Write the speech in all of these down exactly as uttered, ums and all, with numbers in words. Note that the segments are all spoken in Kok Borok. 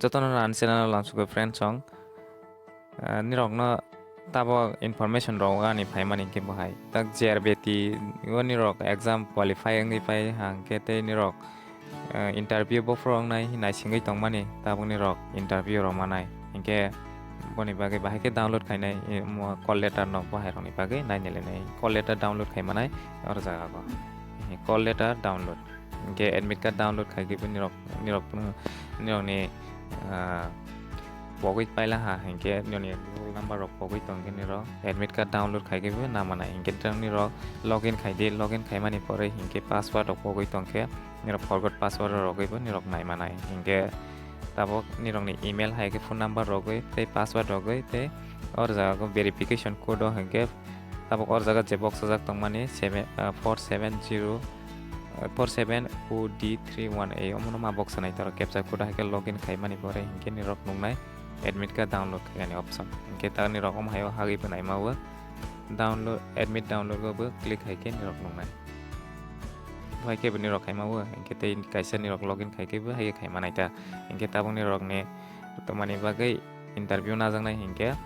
Jotono ani channel o lamsukgo friend song. Ah, nirokno tabok information rok ani phaimani khe bo hai. Tak J R B T o nirok exam qualify wngwi pai hwnkhe tei nirok, ah, interview bophuru wngnai naisingwi tongmani tabok nirok interview rok manai. Hinkhe boni bagwi bahai khe download khainai, eh, mo-, call letter no bo hai rokni bagwi nainailainai. Call letter download khai manai oro jaga o. Call letter download. Hinkhe admit card download khai khe bo nirok, nirok, nirokni, ah, pogwi paila ha, hinkhe nini roll number rok pogwi tongkhe nirok admit card download khai khe bo na manai. Hinkhe tang nirok login khai di, login khai mani pore hinkhe password rok pogwi tongkhe nirok forgot password rogwi bo nirok nai manai. Hinkhe tabok nirokni email hai khe phone number rogwi tei password rogwi tei or jaga o verification code o hinkhe tabok or jaga je box sajak tongmani seven, ah, four seven zero, ah, four seven O D three one A omono ma box sanai toro captcha code hai khe login khai mani pore hinkhe nirok nuknai admit card download khainani option. Hinkhe ta nirok omo hai o hagwi bo naima o download, admit download o bo click hai khe nirok nuknai. Bo hai khe bo nirok khaima o hinkhe tei kaisa nirok login khai khe bo hai khe khai manai ta. Hinkhe tabok nirokni tongmani bagwi interview najaknai hinkhe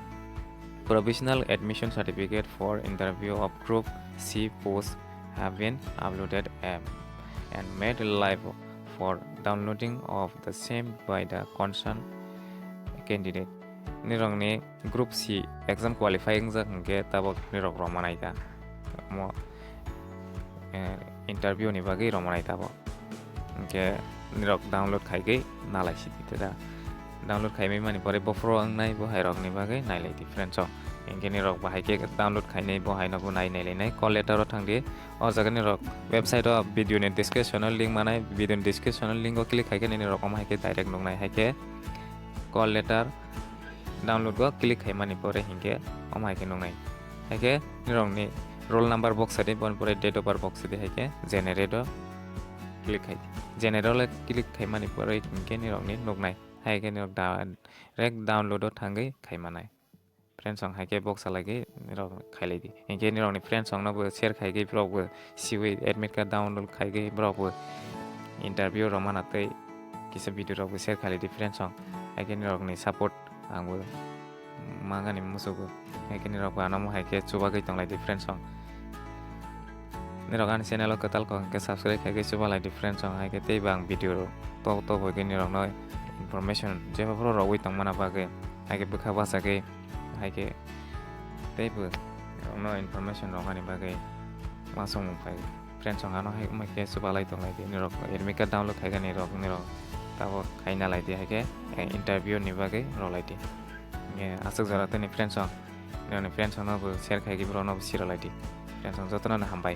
Provisional admission certificate for interview of Group C post have been uploaded and, and made live for downloading of the same by the concerned candidate. Nirokni Group C exam qualify wngjak hinkhe tabok nirok rok manai ta. Omo, eh, interview ni bagwi rok manai tabok. Hinkhe nirok download khaigwi nalai sidi da. Download khaimai mani pore bophuru wngnai bo hai rokni bagwi nailai di friends o. Hinkhe nirok bahai khe download khainai bo haino bo nai nailainai. Call letter o thangdi. O jaga nirok website o video ni description o link manai, video ni description o link o click khaikhe nini rok omo hai khe direct nuknai hai khe call letter download o click khaimani pore hinkhe omo hai khe nuknai. Hai khe nirokni roll number box sadi, boni pore date of birth box sadi, hai khe generate o click khai di. Generate o click khaimani pore hinkhe nirokni nuknai. Hai khe nirok da-, direct download o thangwi khaimanai. Friends song hai khe box salai khe nirok khailai di. Hinkhe nirokni friends song no bo share khai khe borok bo siwi admit card download khai khe borok bo interview rok mana tei kisa video rok bo share khailai di friends song. Hai khe nirokni support ang bo mangani musugo. Hai khe nirok bo ano hai khe chubagwi tonglai di friends song. Nirok ani channel o kwtal kok hinkhe subscribe khai khe chubalai di friends song, hai khe tei bo ang video rok tok tok bai khe nirok no information jeba phuru rogwi tongmana bagwi hai khe bwkha bachagwi hai khe tei bo nirok no information rogani bagwi uansukmung phai friends song ano hai wngkhe chubalai tonglai di nirok admit card download khaikha nirok nirok tabok khaina lai di hai khe, eh, interview ni bagwi rwlai di. Aswk jora tei ni friends song. Nini friends no bo share khai khe borok no bo siro lai di. Friends song jotono no hambai.